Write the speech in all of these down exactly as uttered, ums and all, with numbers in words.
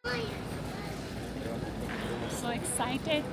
So excited.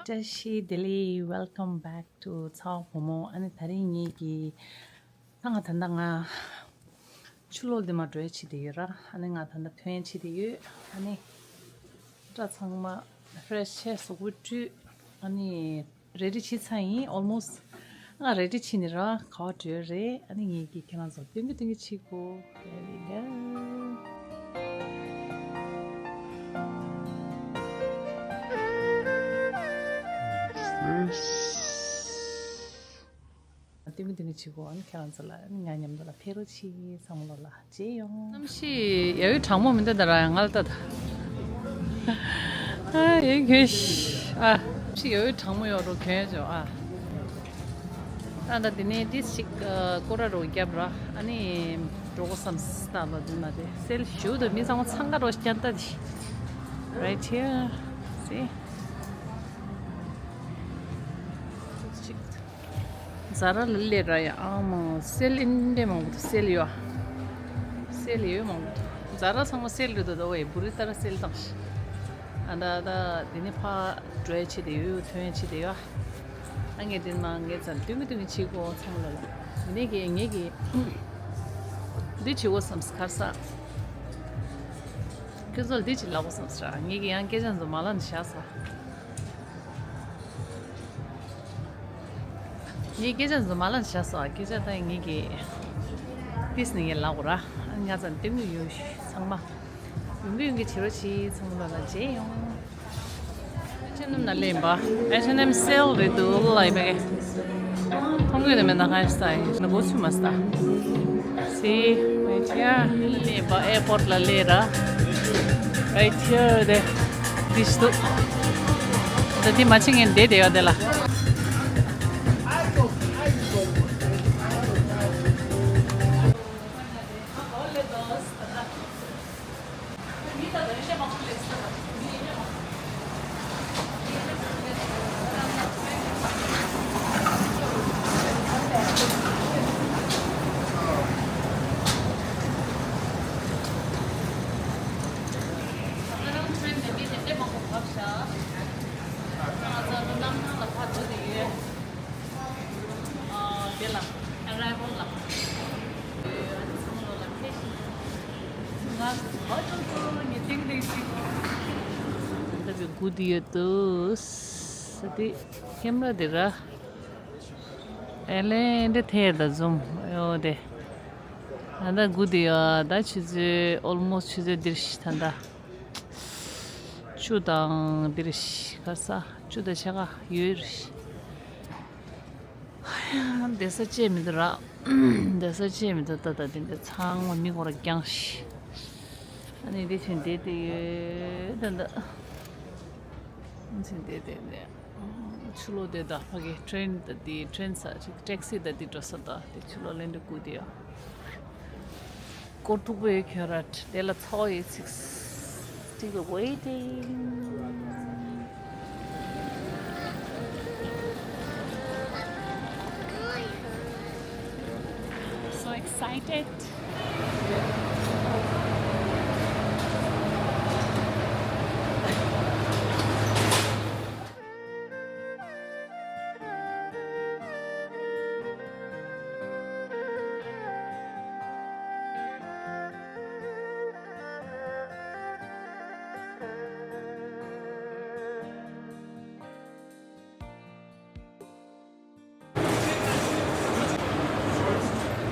བཀྲ་ཤིས་བདེ་ལེགས། Welcome back to ཚ་བ་བུ་མོ། ཨ་ནི་དེ་རིང་ངེད་ཀྱི་ད་ང་ད་ལྟ་ང་ཆུ་ལོག་འདི་མ་འགྲོ་ཡ་བྱེད་དེ་ཡོད་ར། ཨ་ནི་ང་ད་ལྟ་ཐོན་ཡ་བྱེད་དེ་ཡོད། ཨ་ནི་སྐྲ་ཚང་མ་ཕེ་རེ་ཤི་བྱས། གཟུགས་པོ་བཀྲུས། ཨ་ནི་རེ་ཌི་བྱས་ཚར་ཡིན། Almost ང་རེ་ཌི་བྱས་ནས་ར་ག་པར་འགྲོ་ཡ་རེད། ཨ་ནི་ངེད་ཀྱིས་ཁྱེད་རང་ཚོར་སྟོན་གི་སྟོན་གི་བྱེད་གོ། Here we go. སྟོན་གི་སྟོན་གི་བྱེད་གོ། ཨ་ནི་ཁྱེད་རང་ཚོ་ལ་ཨ་ནི་ང་མཉམ་དུ་ལ་ཕེབས་རོགས་བྱེད། ཚང་མ་ལོ་ལ་མཇལ་ཡོང་། གནམ་གཤིས་ཡ་ཡོ་གྲང་མོ་མི་འདུག་ད་ར། ཡ་ང་ལ་ལྟ་ད། ཨ་ཡོ་གྱོན་ཤི། ཨ་གནམ་གཤིས་ཡ་ཡོ་གྲང་མོ་ཡོད་རོ། གྱོན་ཡ་ཅོ་ཨ། ཨ་ད་དེ་ནས་ཏིས་ཅིག་ཨ་སྐོར་ར་རོ་རྒྱབ་ར། ཨ་ནི་འགྲོ་གོ་བསམ་སྟ་ལོ། དེ་མ་དེ་སེལ་ཞུ་དུ་མི་ཚང་མ་འཚང་ཁ་རོ་སྐྱ་ད་དེ། Right here. See? ཏིས་ཅིག་ཛ་ར་ལ་ལས་ར་ཡ། ཨ་མ་སེལ་ཨིན་འདྲེ་མང་པོ་འདུག་སེལ་ཡོད། སེལ་ཡོད་མང་པོ་འདུག་ཛ་ར་ཚང་མ་སེལ་རེད་འདུག་ད་ཝེ་བུ་རི་ཏ་ར་སེལ་བཏང་ཤི། ཨ་ད་ད་དེ་ནི་ཕ་འགྲོ་ཡ་ཆེ་དེ་ཡོད། ཐོན་ཡ་ཆེ་དེ་ཡོད། ཨ་ངས་དེ་མ་ངས་ཙམ་སྟོན་གི་སྟོན་གི་བྱེད་གོ་ཚང་མ་ལ། དེ་ནས་གི་ངས་གི་འདི་བྱེད་གོ་བསམ་སི་ཁར་ས། ཁྱོད་ཚོ་ལ་འདི་བྱེད་ལབ་གོ་བསམ་སི་ར། ངས་གི་ཡང་སྐད་ཆ་ཚོ་མ་ལ་ནི་བཞག་ས། ངས་སྐད་ཆ་འཛོམས་མ་ལ་བཞག་སོ། སྐད་ཆ་ད་ངས་ཀྱི་ཏིས་ནས་ངས་ལབ་དགོས་ར། ཨ་ང་ཚ་ལྟད་མོ་ཡོད་ཤི་ཚང་མ། ཡོང་གི་ཡོང་གི་བྱེད་རོགས་བྱེད། ཚང་མ་ལ་མཇལ་ཡོང་། ཅི་ནམ་ན་ལེན་པ། H and M sale རེད་འདུག་ལ་ཡི་བེ། མཐོང་གི་ནི་མེད་ན་ཧ་ས་ཡི་ན་གོ་ཚུ་མ་སྟ། See, right here. ལེན་པ་ཨེར་པོར་ཊི་ལ་ལེན་ར། Right here དེ། དེ་ཞིག་འདུག་ད་དེ་མ་ཕྱིན་ངན་བསྡད་བསྡད་ཡོད་དེ་ལ། ང་ཚོ་ནམ་ཐང་ལ་ཕར་འགྲོ་གི་ཡོད། ཨ་དེ་ལ་ཨ་རའི་ཝལ་ལ། ཚང་མ་ལོ་ལ་ཕེབས་ཤིག་ང་ཨོ་ཅོ་ཅོ་ངས་ཏིང་ཏིང་ཞིག་ད་བི་གུ་དི་ཡོད་དུ་ས་དི་ཁེམ་ར་དི་ར། ཨེ་ལེ་འདི་ཐེར་ད་ཛུམ་ཡོད་དེ། ད་ད་གུ་དི་ཡོད་ད། ཆུ་ཚོད་ཨོལ་མོ་སི་ཆུ་ཚོད་འདིར་ཤི་ད་ད། བཅུ་དང་འདིར་ཤི་ཁ་ས་བཅུ་དང་ཕྱེད་ཀ་ཡོད་རེད། བསྡད་ས་བཅས་མི་འདུག་ར། བསྡད་ས་བཅས་མི་འདུག་ད་ད་དེ་འདྲ་ཚང་མ་མི་ཁོ་ར་རྒྱང་ཤི། ཨ་ནི་འདི་ཆེན་བསྡད་དེ་ཡོད་ད་ད། ཨ་ཆེན་བསྡད་དེ་འདྲ། ཆུ་ལོག་དེ་ད་ཕ་གི་ཊེན་ད་དེ་ཊེན་ས་ཅིག་ཊེག་སི་ད་དེ་འགྲོ་ས་ད་དེ་ཆུ་ལོག་ལེན་དུ་སྐུ་དེ་ཡ། སྐོར་ཐུག་པའི་ཁྱོད་ར་དེ་ལ་ཚ་བ་ཡི་ཚིགས། Still waiting. So excited.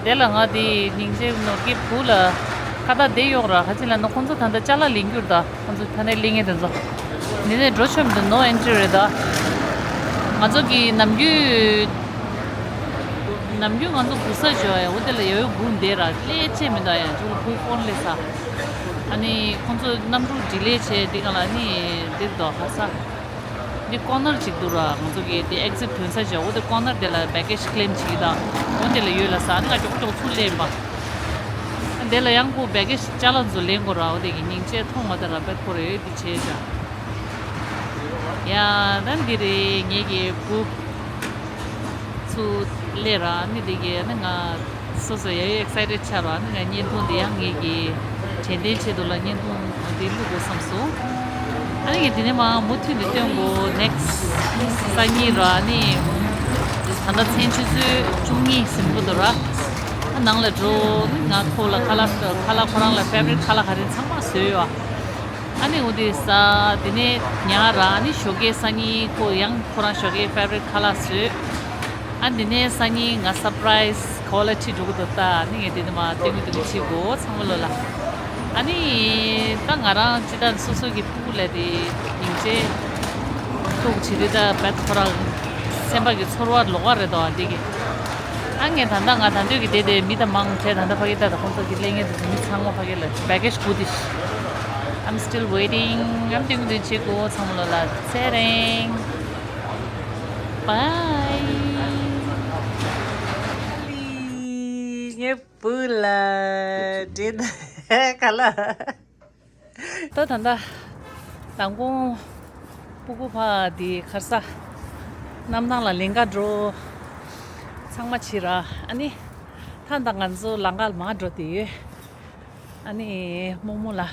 དེ་ལ་ང་དེ་སྙིང་རྗེ་ནོར་གྱི་བུ་ལ་ཁ་བརྡ་བསྡད་ཡོད་ར། ཁ་ཅིག་ལ་ནོ་ཁོང་ཚོ་ད་ལྟ་ཅ་ལག་ལེན་རྒྱུར་ད་ཁོང་ཚོ་ཐ་ནས་ལེན་ངེས་དེ་ཚོ་འདི་ནས་འགྲོ་ཆོག་མི་འདུག་ནོ་ཨེན་ཊི་རི་རེད་ད། ང་ཚོ་གི་ནམ་རྒྱུན་ནམ་རྒྱུན་ང་ཚོ་བུ་ས་ཇོ་ཡ་འོ་དེ་ལ་ཡ་ཡོ་བུ་འདས་ར་ལས་བྱེད་མི་འདུག་ཡ་ཇོ་ལ་བུ་ཕོན་ལས་ས། ཨ་ནི་ཁོང་ཚོ་གནམ་གྲུ་ཌི་ལེ་བྱས་འདི་ག་ལ་ནི་འདིར་འདུག་ཧ་ས། འདི་ཀོ་ནར་ཅིག་འདུག་ར། ང་ཚོ་གི་འདི་ཨེག་ཛིཊ་ཐོན་ས་བྱ་འོ་དེ་ཀོ་ནར་དེ་ལ་བེ་གེ་ཇི་ཀི་ལེམ་བྱེད་ཀྱི་དང་འོ་དེ་ལ་ཡོད་ལ་ས། ཨ་ནི་ང་མགྱོགས་མགྱོགས་ཚུར་ལེན་པ། ཨ་དེ་ལ་ཡང་ཁོ་བེ་གེ་ཇི་ཅ་ལག་ཚོ་ལེན་དགོས་ར། འོ་དེ་གི་སྙིང་རྗེ་མཐོང་མ་ཐག་ར་བེད་ཁོ་རེ་འདི་བྱས་བྱ། ཡ། ད་འདི་རེད། ངེད་ཀྱི་བུ་ཚུར་སླེབས་ར། ཨ་ནི་འདི་གི་ཨ་ནི་ང་སོ་སོ་ཡ་ཡ་ཨེག་སའི་ཊེཌ་ཆགས་ར། ཨ་ནི་ང་བརྙན་ཐུང་འདི་ཡང་ངེད་ཀྱི་དྲན་རྟེན་ཆེད་དུ་ལ་བརྙན་ཐུང་འདི་བླུག་དགོས་བསམ་སོང་། ཨ་ནི་ངས་འདི་ནས་མ་མུ་མཐུད་ནས་སྟོན་དགོས། ནེག་སི་སང་ཉིན་ར། ཨ་ནི་ད་ལྟ་མཚན་ཆུ་ཚོད་བཅུ་གཉིས་ཟིན་པོ་འདུག་ར། ཨ་ནང་ལ་འགྲོ། ང་ཁོ་ལ་ཁ་ལག་ཁ་ལག་ཁོ་རང་ལ་ཕེ་ཝ་རིཊ་ཁ་ལག་ག་རེ་ཚང་མ་བཟོས་ཡོད། ཨ་ནི་འོ་དེ་ས་དེ་ནས་ཉལ་ར། ཨ་ནི་ཞོགས་ཀས་སང་ཉིན་ཁོ་ཡང་ཁོ་རང་ཞོགས་ཀས་ཕེ་ཝ་རིཊ་ཁ་ལག་བཟོས། ཨ་དེ་ནས་སང་ཉིན་ང་སར་པ་རའི་ཛི་ཁོ་ལ་ཁྲིད་འགྲོ་གི་འདུག་ད། ཨ་ནི་ངས་དེ་ནས་མ་སྟོན་གི་འདུག་གི། བྱེད་དགོས་ཚང་མ་ལོ་ལ། ཨ་ནི་ད་ང་རང་ཅི་ད་སོ་སོ་གི་ཕྲུ་གུ་ལ་དེ་སྙིང་རྗེ་ཐུག་བྱེད་དུས་ད་བད་ཁོ་རང་སེམས་པ་གི་ཚོར་བ་ལོག་པ་རེད་དོ། ཨ་འདི་གི་ཨ་ངས་ད་ལྟ་ང་ད་འདོད་ཀྱི་དེ་དེ་མི་དང་མང་ཆེ་ད་ལྟ་ཕ་གི་ད་ད་ཁོང་ཚོ་གི་ལས་ངན་དེ་མི་ཚང་མ་ཕ་གི་ལ་བེ་ཀེ་ཇི་ཁུར་དེ། I'm still waiting. I'm doing the chico. ཚང་མ་ལོ་ལ་ཚེ་རིང་། Bye. ངའི་བུ་ལ་འདྲེ་ད་ག་ལ། ད་ད་ད་མདང་དགོང་སྤུ་གུ་ཕ་དེ་ཁར་ས་གནམ་ཐང་ལ་ལེན་ག་འགྲོ། ཚང་མ་ཕྱིར་ར། ཨ་ནི་ད་ད་ང་ཚོ་ལམ་ཁ་ལ་མར་འགྲོ་དེ་ཡོད། ཨ་ནི་རྨོ་མོ་ལ་ཨ་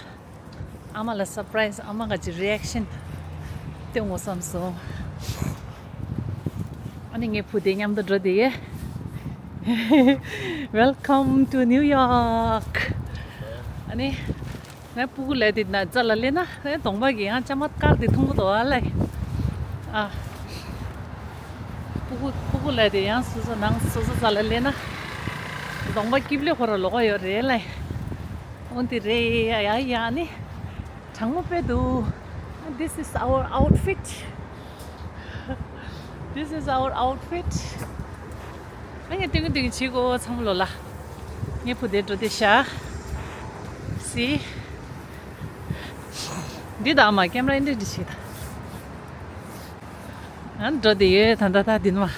མ་ལ་སར་པ་རའི་ཛི། ཨ་མ་ག་ཅི་རི་ཨེག་ཤན་སྟོན་དགོས་བསམ་སོང་། ཨ་ནི་ངའི་བུ་དེ་མཉམ་དུ་འགྲོ་དེ་ཡོད། Welcome to New York. ཨ་ནི་ངའི་སྤུ་གུ་ལ་དེ་ན་རྩ་ལ་སླེབས་ན་ངའི་གདོང་པ་གི་ཡང་བཅའ་མར་དཀར་དེ་མཐོང་གི་འདུག་ཨ་ལས། ཨ། སྤུ་གུ་སྤུ་གུ་ལ་དེ་ཡང་སོ་སོ་ནང་སོ་སོ་རྩ་ལ་སླེབས་ན་གདོང་པ་སྐྱིབ་ལེ་ཁོ་ར་ལོག་ག་ཡོད་རེད་ལས། འོན་ཏེ་རེད་ཡ་ཡ་ཡ་ནི་གྲང་མོ་དཔེ་འདུག This is our outfit. This is our outfit. ཨ་ངས་ཏིང་ཏིང་བྱེད་དགོས་ཚང་མ་ལོ་ལ། ངའི་བུ་དེ་འགྲོ་དེ་ཤ། See. འདི་ད་མ་ཀེམ་ར་འདི་འདི་བྱེད་ད། ཨ་འགྲོ་དེ་ཡོད་ད་ད་ད་འདི་ནི་མ།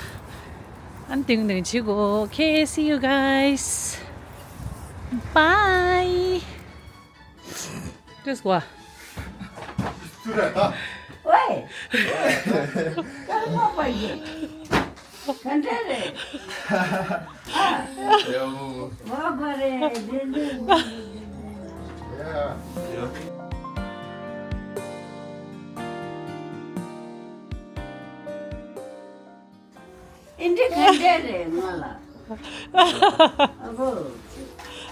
ཨ་ཏིང་ཏིང་བྱེད་དགོས། Okay, see you guys. Bye. Just go. ཨོའེ། ཀརྨ་པ་ཡིན། ག་འདྲ་རེད། ཨ། ཡ་མོ། ཝ་བ་རེད། འདི་འདི་འདི་འདི་འདི། ཡ། ཡ། ཨེ་འདྲ་ག་འདྲ་རེད་ང་ལ། ཨ་བོ།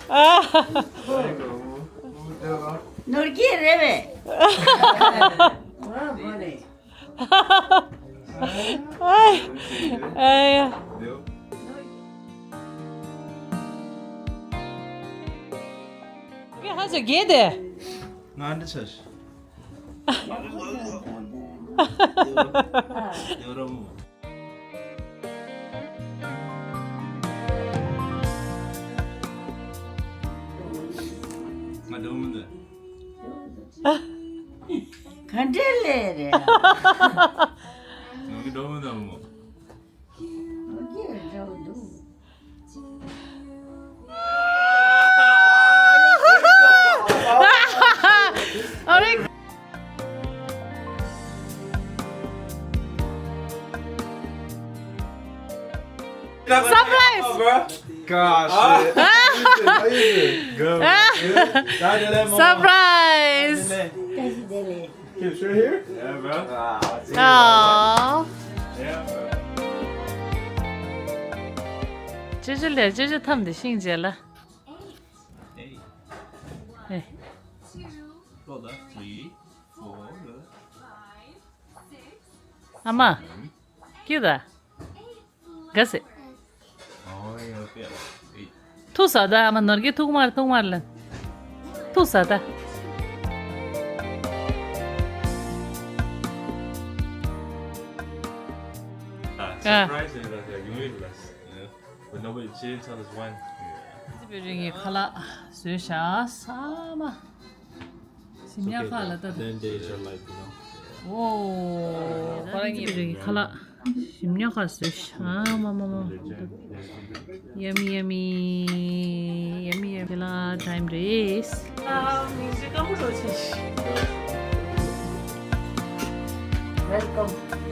ཨ། ནོར་གྱི་རེད་པས། ཨ་བོ་རེད། ཨ་ཡ། ཨ་ཡ། ངས་ཧ་ཅང་རྒྱས་ཏེ། ང་འདི་ཆ་ཞིག་ཡོ་རོབ། ང་འདྲ་མི་འདུག་ག་འདྲའི་ལས་རེད། ང་གི་འདྲ་མི་འདུག་མོ། ང་གི་འདྲ་མི་འདུག་ཨ་རེ། Surprise! Gosh, shit. How you doing? Good. Good. Surprise! Can you sit right here? Yeah, bro. Wow. Aww. Yeah, bro. ཅི་ཅི་ལས་ཅི་ཅི་ཐམ་དེ་ཤིང་རྗེས་ལ། Hey. Hey. Hold up. Three, four, five, six. ཨ་མ། ཁྱོད་ད། ག་ཟེ། ཐུག་ས་ད་ཨ་མ་ནོར་གྱི་ཐུག་མར་ཐུག་མར་ལན། ཐུག་ས་ད། Surprise. But nobody, she didn't tell us when. ཙི་པའི་རིང་གི་ཁ་ལག་བཟོས་བཞག་ས་མ། ཞིམ་ཉག་ཁ་ལ་ལྟ་དུ། Ten days are like, you know. ཨོ། ཁོ་རང་གཉིས་རེད་ཁ་ལག་ཞིམ་ཉག་ཁ་བཟོས་ཤག་མ་མ་མ། Yummy, yummy. Yummy, yummy. ཁ་ལག་ཊའིམ་རེད། ཨ། མིག་ཆུ་སྐམ་པོ་རོ་ཆེ་ཤི། Welcome.